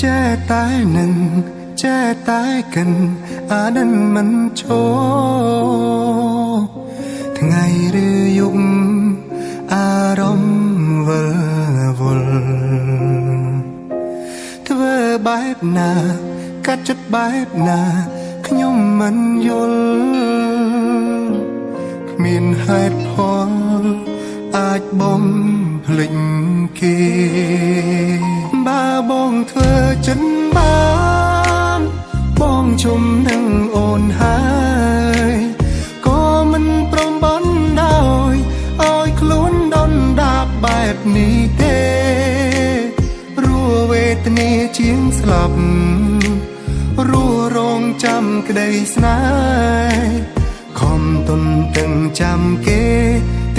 ចេះតែនឹងចេះតែកិនអានឹងមិនឈរថ្ងៃឬយប់អារម្មណ៍វិលវល់ធ្វើបែបណាកាត់ចិត្តបែបណាខ្ញុំមិនយល់គ្មានហេតុផលអាចបំភ្លេចគេបើបងធ្វើចិនបានបងជុំនឹងអូនហើយក៏មិនព្រមបណ្ដោយឲ្យខ្លួនដុនដាបបែបនេះទេរស់វេទនាជាងស្លាប់រស់រងចាំក្តីស្នេហ៍ខំទន្ទឹងចាំគេ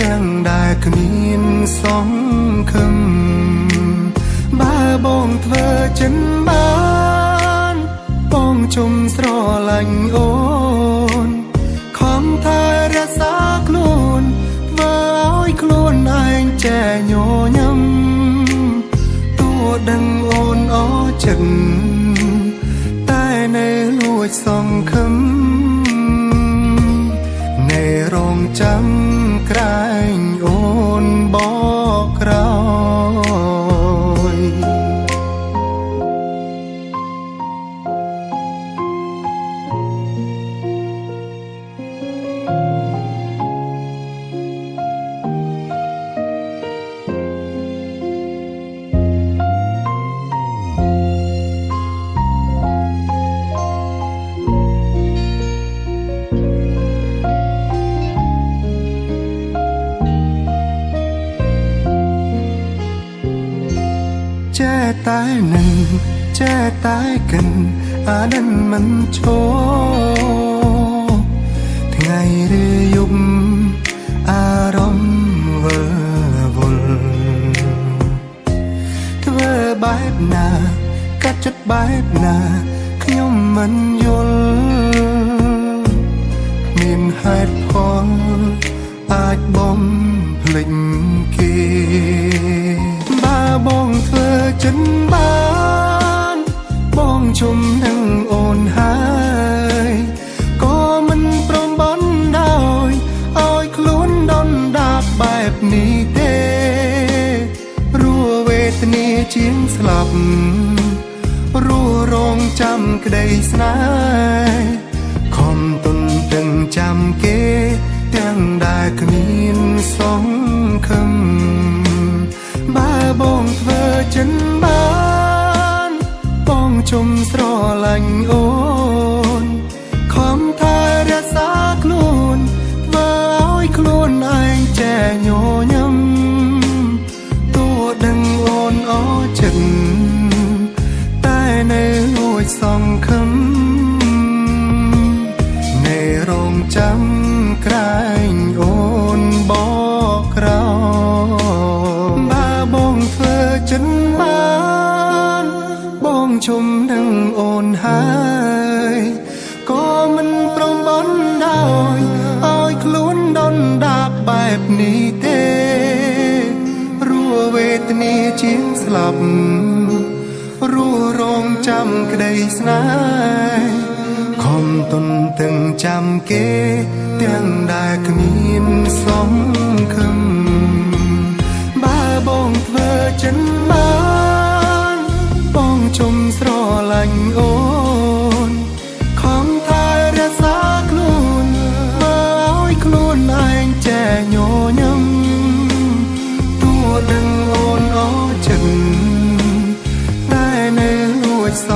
ទាំងដែលគ្មានសង្ឃឹមបើបងធ្វើចិនបានបងជុំស្រឡាញ់អូនខំថែរក្សាខ្លួនធ្វើឲ្យខ្លួនឯងចែញញឹមតួដឹងអូនអចិត្តតែនៅលួចសង្ឃឹមនៅរងចាំក្រែងអូនបកក្រោយចេះតែនឹងចេះតែកិនអានឹងមិនឈរថ្ងៃឬយប់អារម្មណ៍វិលវល់ធ្វើបែបណាកាត់ចិត្តបែបណាខ្ញុំមិនយល់គ្មានហេតុផលអាចបំភ្លេចគេបើបងធ្វើចិនបានបងជុំនឹងអូនហើយក៏មិនព្រមបណ្ដោយឲ្យខ្លួនដុនដាបបែបនេះទេរស់វេទនាជាងស្លាប់រស់រងចាំក្តីស្នេហ៍ខំទន្ទឹងចាំគេទាំងដែលគ្មានសង្ឃឹមបើបងធ្វើចិនបានបងជុំស្រឡាញ់អូនខំថែរក្សាខ្លួនធ្វើឲ្យខ្លួនឯងចែញញឹមតួដឹងអូនអចិត្តតែនៅលួចសង្ឃឹមនៅរងចាំក្រែងអូនបកក្រោយបើបងធ្វើចិនបានបងជុំនឹងអូនហើយក៏មិនព្រមបណ្ដោយឲ្យខ្លួនដុនដាបបែបនេះទេរស់វេទនាជាងស្លាប់រស់រងចាំក្តីស្នេហ៍ខំទន្ទឹងចាំគេទាំងដែលគ្មានសង្ឃឹមបើបងធ្វើចិនបានបងជុំស្រឡាញ់អូនខំថែរក្សាខ្លួនធ្វើឲ្យខ្លួនឯងចែញញឹមតួដឹងអូនអចិត្តតែនៅលួចស